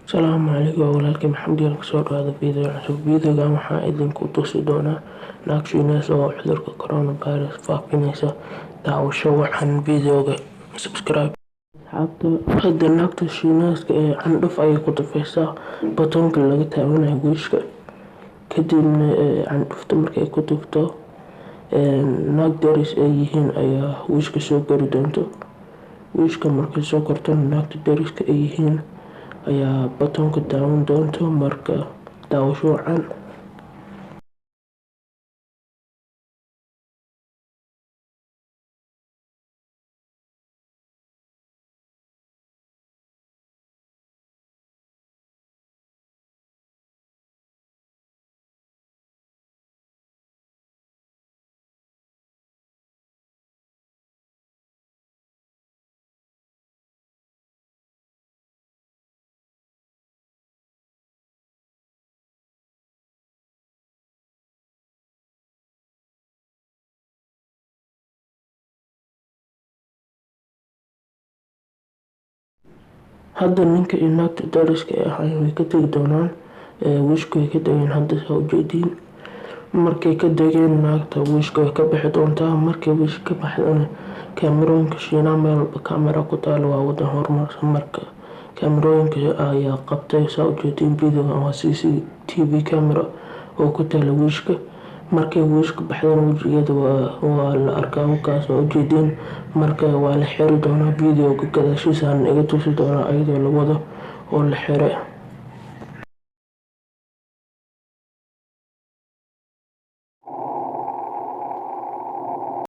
Asalaamu calaykum, waa walaalkay Maxamed Yaan. Kasoo dhawaada video cusub. Videogan waxaa idinku tusi doonaa naag Shiineys oo cudurka coronavirus faafinaysa. Daawasho wacan videoga, subscribe asxaabta. Hadda naagta Shiineyska ee candhuf ayay ku tufaysaa batoonka laga taabanayo wiishka. Kadibna candhufta markay ku tufto, naag daris ay yihiin ayaa wiishka soo gari doonto. Wiishka markay soo kortona, naagta dariska ay yihiin ayaa batoonka taaban doonto. Marka daawasho wacan. Hadda ninka iyo naagta dariska ay ahaayeen way ka tegi doonaan wiishka. Way ka degeen hadda, saa ujeediin. Markay ka degeen, naagta wiishka way ka bixi doontaa. Markay wiishka ka baxdana, kaamirooyinka Shiinaha, meel walba kaamera ku taalo, waa wadan horumarsan. Marka kaamirooyinka ayaa qabtay, saa ujeediin. Videogan waa CCTV camera oo ku taala wiishka. Markay wiishka baxdana, wejigeeda waa la arkaa, kaas waa ujeediin. Marka waa la xiri doonaa. Videoga gadaashiisaan iga tusi doonaa iyadoo la wado oo la xiray.